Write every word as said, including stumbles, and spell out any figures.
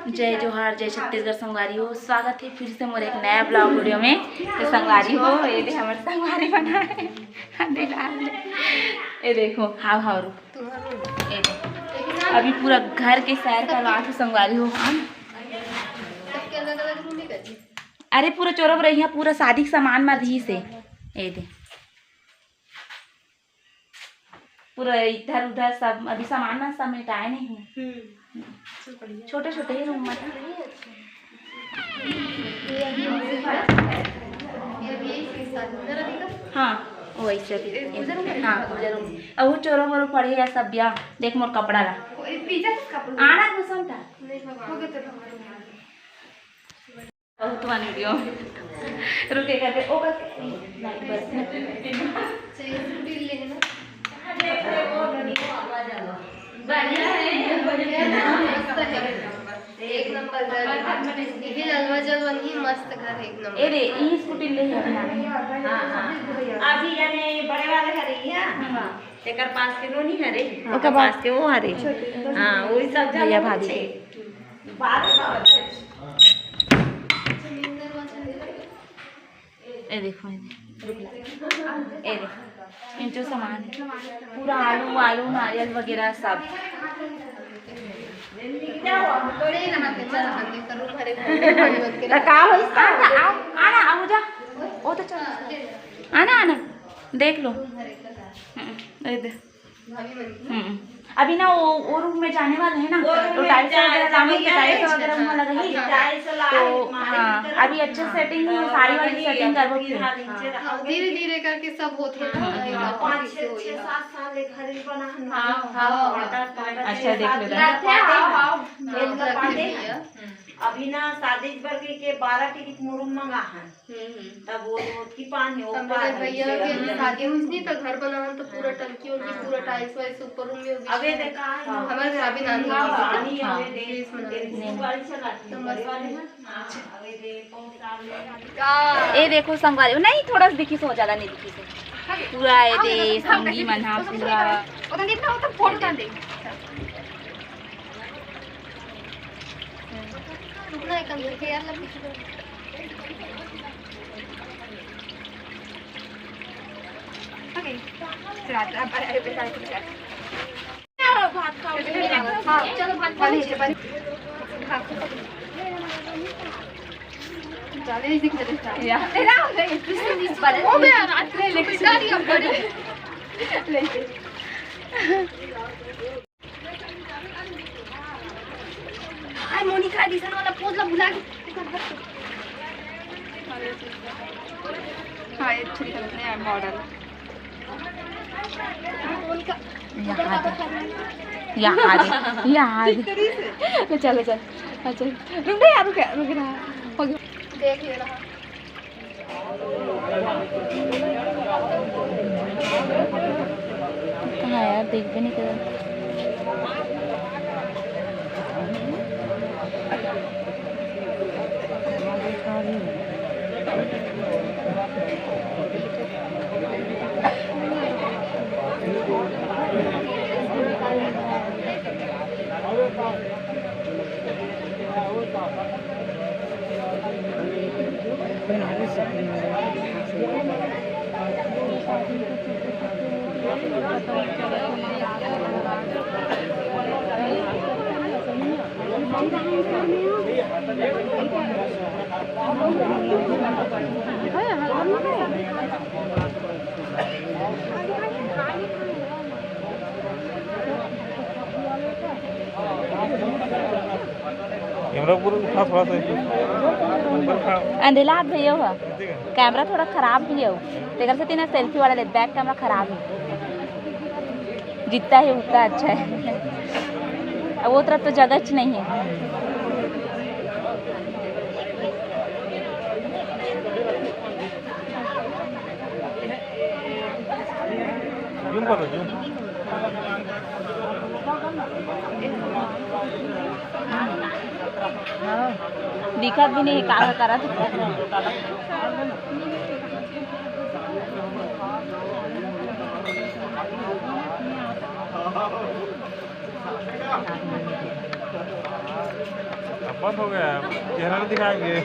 जय जोहार, जय छत्तीसगढ़ संगवारी हो। स्वागत है फिर से मोर एक नया vlog video में। तो संगवारी हो, ये दे हमर संगवारी बना है। अरे लाल। ये देखो, हाव हाव रूप। ये दे। अभी पूरा घर के सैर करवा के संगवारी हो हम। अरे पूरा चोरा बोरा यहाँ पूरा शादी के सामान मा रही से। ये दे। पूरा इधर उधर सब, अभी सामान ना समेटाए नहीं है। हम्म। छोटे छोटे ही रूम में था। हाँ, वैसे भी। हाँ, अब वो चोरो बोरो पड़े या सब या देख मोर कपड़ा ला। आना घुसन था। बहुत वाला वीडियो। रुके करके ओ करके। बढ़िया है, बढ़िया है, मस्त है। एक नंबर घर। ये अलवा जलवन ही मस्त घर, एक नंबर। ए रे, ई स्कूटी ले ही अपना। हाँ, हाँ। अभी यानी बड़े वाले हरे ही, हाँ। तेकर पास के नोनी हरे, ओकर पास के वो हरे। हाँ, वही सब भैया भाभी। ए देखो, ए देखो। ए देखो, इन जो सामान है, पूरा आलू, आलू, नारियल वगैरह सब। तो का होइस? आना, आना, आऊ जा। ओ तो चल। आना, आना, देख लो। हम्म, ए दे। हम्म। अभी ना वो, वो रूम में जाने वाले हैं ना, तो टाइल्स वगैरह लाने के, टाइल्स वगैरह वहाँ लगा ही। तो हाँ, अभी अच्छे सेटिंग नहीं है, सारी वाली सेटिंग करबो फिर। हाँ, धीरे धीरे करके सब होते हैं ना। हाँ, हाँ। पाँच, छः, छः, सात साल एक घर ही बना है ना। हाँ, हाँ। अच्छा, देख लो। अभी ना शादी बर के, के बारह टिकट मुरुम मंगा है। हम्म, हम्म। तब वो रोज की पानी, वो हम लोग पानी भैया से के अभी शादी हुई थी, तो घर बनावन तो पूरा टंकी उनकी, हाँ, पूरा हाँ। टाइल्स वाइल्स ऊपर रूम में होगी। अबे देखा है ना। हमारे घर अभी नानी हाँ, होगी। पानी हाँ। अबे देख, प्लीज मना। तेरी नहीं, नहीं। सुपारी चला थी, तो बस बड़ी वाली ना। हाँ, अबे देखो, सामने। ए देखो संगवारी, नहीं, थोड़ा सा दिखी से, ज्यादा नहीं दिखी से। पूरा ए दे, संगी मन हा पूरा। वो तो देखना, वो तो फोड़ डाल दे। रुकना है, कम से कम यार, लग पीछे। ओके। चला, अब, अब, अब, अब, हाँ, चलो, भात खा लीजिए, भात। हाँ। चलो, इसी की वजह से। या। वो भी आ रहा है, ले, ले। ले। हाय मोनिका, दिसन वाला पोज ला भुला गई। हाँ, ये अच्छी दिखत है मॉडल। मोनिका। यहाँ आ दे, यहाँ आ दे, यहाँ आ दे। ले चल, ले चल, हाँ, चल। रुक ना यार, रुक, रुक रहा। हो गया। देख ले रहा। कहाँ यार, देख भी नहीं कर। कैमरा पूरा उठा, थोड़ा सा ऊपर उठा। अंधेला हाथ भैया हुआ। ठीक है। कैमरा थोड़ा खराब भी है, तेकर से तीन सेल्फी वाला ले, बैक कैमरा खराब है। जितना है उतना अच्छा है। अब वो तरफ तो जगह च नहीं है। जूम कर लो, जूम। दिखत भी नहीं, का करत। बहुत हो गया है, चेहरा नहीं दिखाएंगे।